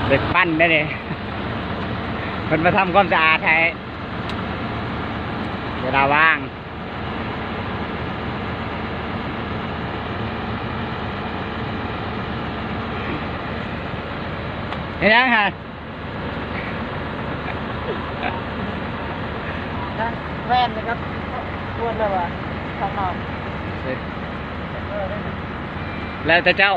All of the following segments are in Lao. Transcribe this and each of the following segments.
ເດັກປັ່ນໄດ້ນີ້ ເພິ່ນມາທຳຄວາມສະອາດໃຫ້ ເວລາວ່າງ. ເຮັດຫຍັງຫະ? ແວ່ນນະຄັບ ຄວນແລ້ວວ່າ ຂ້າງນອກ ເອີ ແລ້ວແຕ່ເຈົ້າ.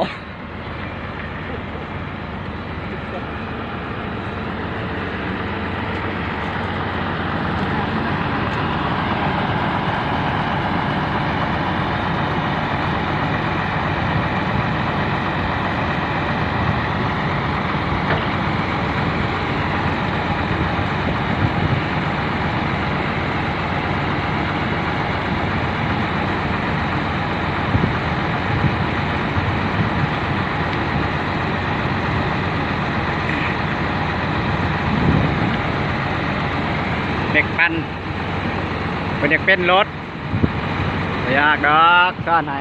ເດັກປັ່ນ ເພິ່ນຢາກເປັນລົດ ບໍ່ຍາກດອກ ສອນໃຫ້.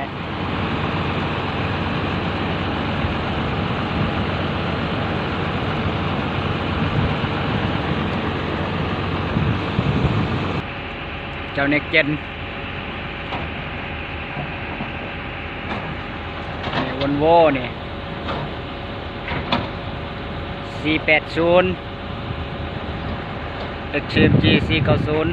ເຈົ້າເນັກເຈັນ ນີ້ ວອນໂວ ນີ້ ສີ່ແປດສູນ ເອັກເອັມຈີ ສີ່ເກົ້າສູນ.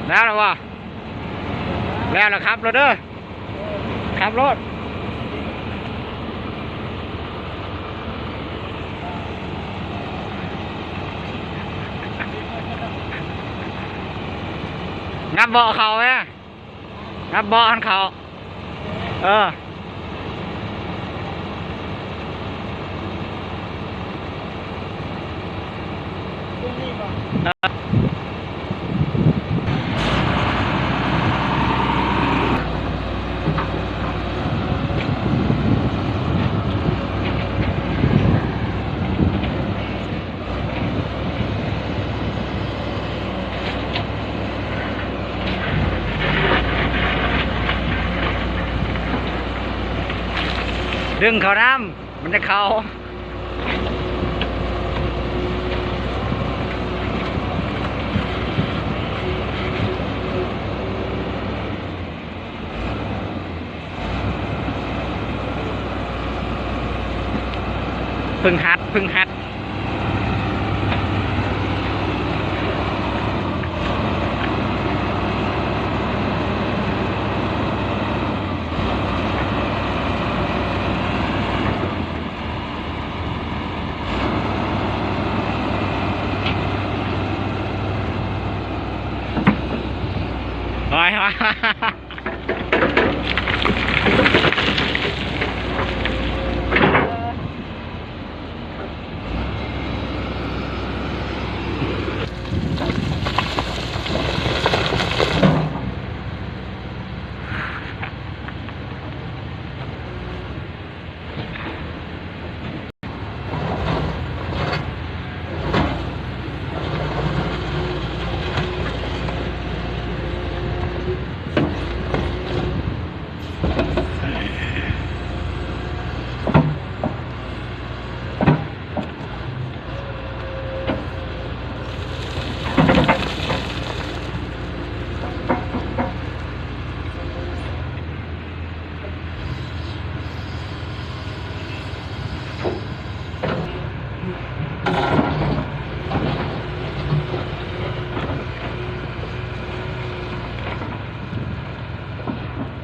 ແລ້ວລະວະ? ແລ້ວລະ ຂັບໂລດເດີ ຂັບໂລດ. ງັບເບາະເຂົ້າແມະ ງັບເບາະຫັ້ນເຂົ້າ ເອີ. ດຶງເຂົ້ານຳ ມັນຈະເຂົ້າ. ເພິ່ງຫັດ ເພິ່ງຫັດ.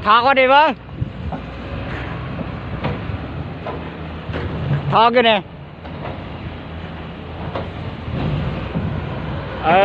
ຖາກວ່າດີເບິ່ງ ຖາກຢູ່ນີ້. ເອີ.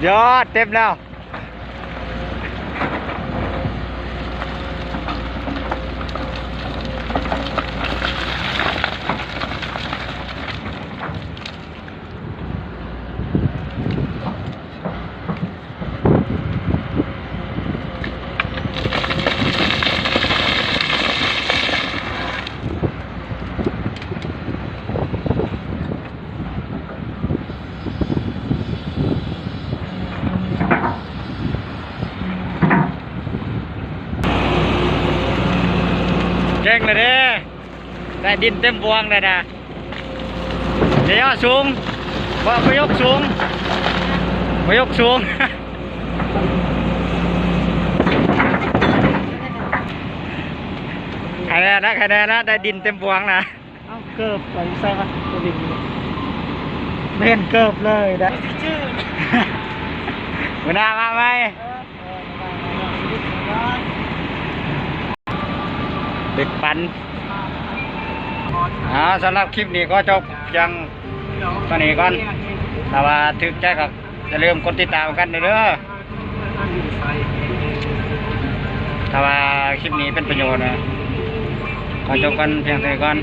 ຍອດ ເຕັມແລ້ວ. ເກັ່ງແລ້ວເດ້ ໄດ້ດິນເຕັມບວງແລ້ວນະ. ເດຍະສູງ ບໍ່ ບໍ່ຍົກສູງ ບໍ່ຍົກສູງ. ຄະແນນນະ ຄະແນນນະ ໄດ້ດິນເຕັມບວງນະ. ເອົາ ເກີບໄປໃສ່ວະ ໂຕນີ້ ເຫັນເກີບເລີຍນະ. ມື້ໜ້າມາໃໝ່. ເອີ ເອີ ເປັກປັນ. ອ່າ ສຳລັບຄລິບນີ້ຂໍຈົບພຽງເທົ່ານີ້ກ່ອນ. ຖ້າວ່າຖືກໃຈກໍຢ່າລືມກົດຕິດຕາມກັນເດີ. ຖ້າວ່າຄລິບນີ້ເປັນປະໂຫຍດນະ ຂໍຈົບກັນພຽງເທົ່ານີ້ກ່ອນ.